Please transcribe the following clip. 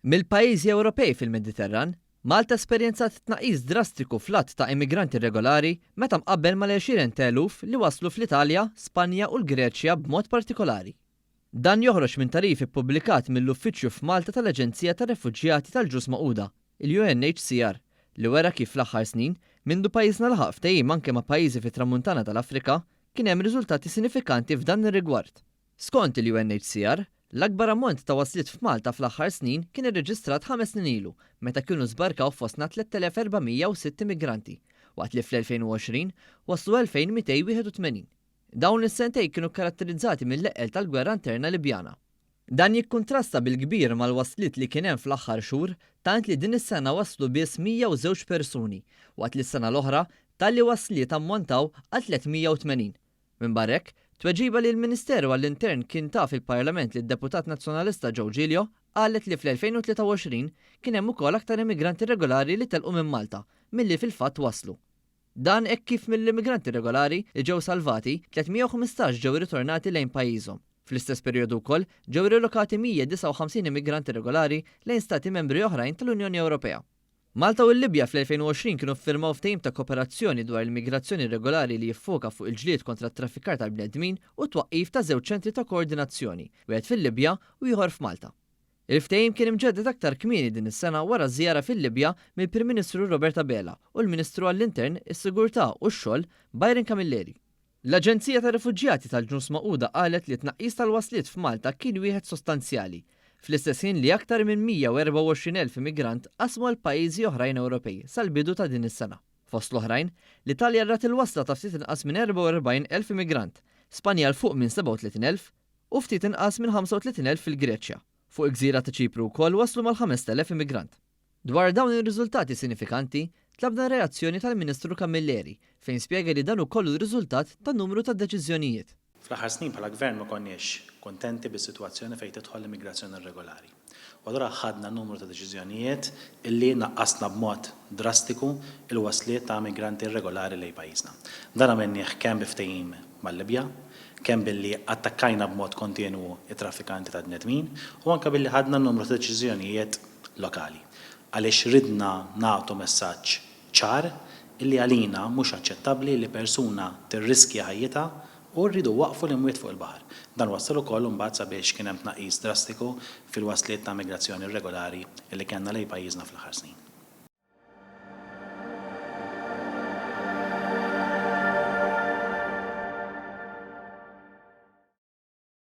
Mill-pajjiżi Ewropej fil-Mediterran, Malta esperjenzat tnaqqis drastiku fl-għadd ta' immigranti irregolari meta mqabbel mal-għexieren ta' eluf li waslu fl-Italja, Spanja u l-Greċja b'mod partikolari. Dan joħroġ minn tagħrif ippubblikat mill-Uffiċċju f'Malta tal-Aġenzija tar-Refuġjati tal-Ġnus Magħquda, il-UNHCR, li wera kif fl-aħħar snin, mindu pajjiżna laħaq ftehim anke ma' pajjiżi fit-Tramuntana tal-Afrika, kien hemm riżultati sinifikanti f'dan ir-rigward. Skont il-UNHCR, l-akbar ammont ta' wasliet f'Malta fl-aħħar snin kien irreġistrat ħames snin ilu meta kienu żbarkaw fostna 3,406 immigranti, waqt li fl-2020 waslu 2,281. Dawn is-sentejn kienu kkaratterizzati mill-eqqel tal-gwerra interna Libjana. Dan jikkuntrasta bil-kbir mal-wasliet li kien hemm fl-aħħar xhur tant li din is-sena waslu biss 102 persuni, waqt li s-sena l-oħra tali wasliet ammontaw għal 380. Minbarra hekk, tweġiba li l-Ministeru għall-Intern kien ta fil-Parlament lid-Deputat Nazzjonalista Joe Giglio qalet li fl-2023 kien hemm ukoll aktar immigranti irregolari li telqu minn Malta milli fil-fatt waslu. Dan hekk kif mill-immigranti irregolari li ġew salvati, 315 ġew irritornati lejn pajjiżhom. Fl-istess perjodu wkoll ġew rilokati 159 immigrant irregolari lejn stati membri oħrajn tal-Unjoni Ewropea. Malta u l-Libja fl-2020 kienu ffirmaw ftehim ta' kooperazzjoni dwar il-migrazzjoni irregolari li jiffoka fuq il-ġlied kontra t-traffikar tal-bnedmin u t-twaqqif ta' żewġ ċentri ta' koordinazzjoni, wieħed fil-Libja u ieħor f'Malta. Il-ftehim kien imġedded aktar kmieni din is-sena wara żjara fil-Libja mill-Prim Ministru Robert Abela u l-Ministru għall-Intern, is-Sigurtà u x-Xogħol, Byron Camilleri. L-Aġenzija tar-Refuġjati tal-Ġnus Magħquda qalet li t-tnaqqis tal-wasliet f'Malta kien wieħed sostanzjali, fl-istess ħin li aktar minn 124,000 immigrant qasmu għal pajjiżi oħrajn Ewropej sal-bidu ta' din is-sena. Fost l-oħrajn, l-Italja rat il-wasla ta' ftit inqas minn 44,000 immigrant, Spanja 'l fuq minn 37,000 u ftit inqas minn 35,000 fil-Greċja. Fuq il-gżira ta' Ċipru wkoll waslu mal-5,000 immigrant. Dwar dawn ir-riżultati sinifikanti, tlabna reazzjoni tal-Ministru Camilleri fejn spjega li dan hu kollu r-riżultat ta' numru ta' deċiżjonijiet. Fl-aħħar snin bħala Gvern ma konniex kuntenti bis-sitwazzjoni fejn tidħol l-immigrazzjoni irregolari. U allura ħadna numru ta' deċiżjonijiet illi naqqasna b'mod drastiku l-wasliet ta' immigranti irregolari lejn pajjiżna. Dan għamilnieh kemm bi ftehim mal-Libja, kemm billi attakkajna b'mod kontinwu t-traffikanti ta' bnedmin u anke billi ħadna numru ta' deċiżjonijiet lokali għaliex ridna nagħtu messaġġ ċar illi għalina mhux aċċettabbli li persuna tirriskja ħajjitha u rridu waqqfu l-imwiet fuq il-baħar. Dan wassal ukoll imbagħad sabiex kien hemm tnaqqis drastiku fil-wasliet ta' immigrazzjoni irregolari illi kellna lejn pajjiżna fl-aħħar snin.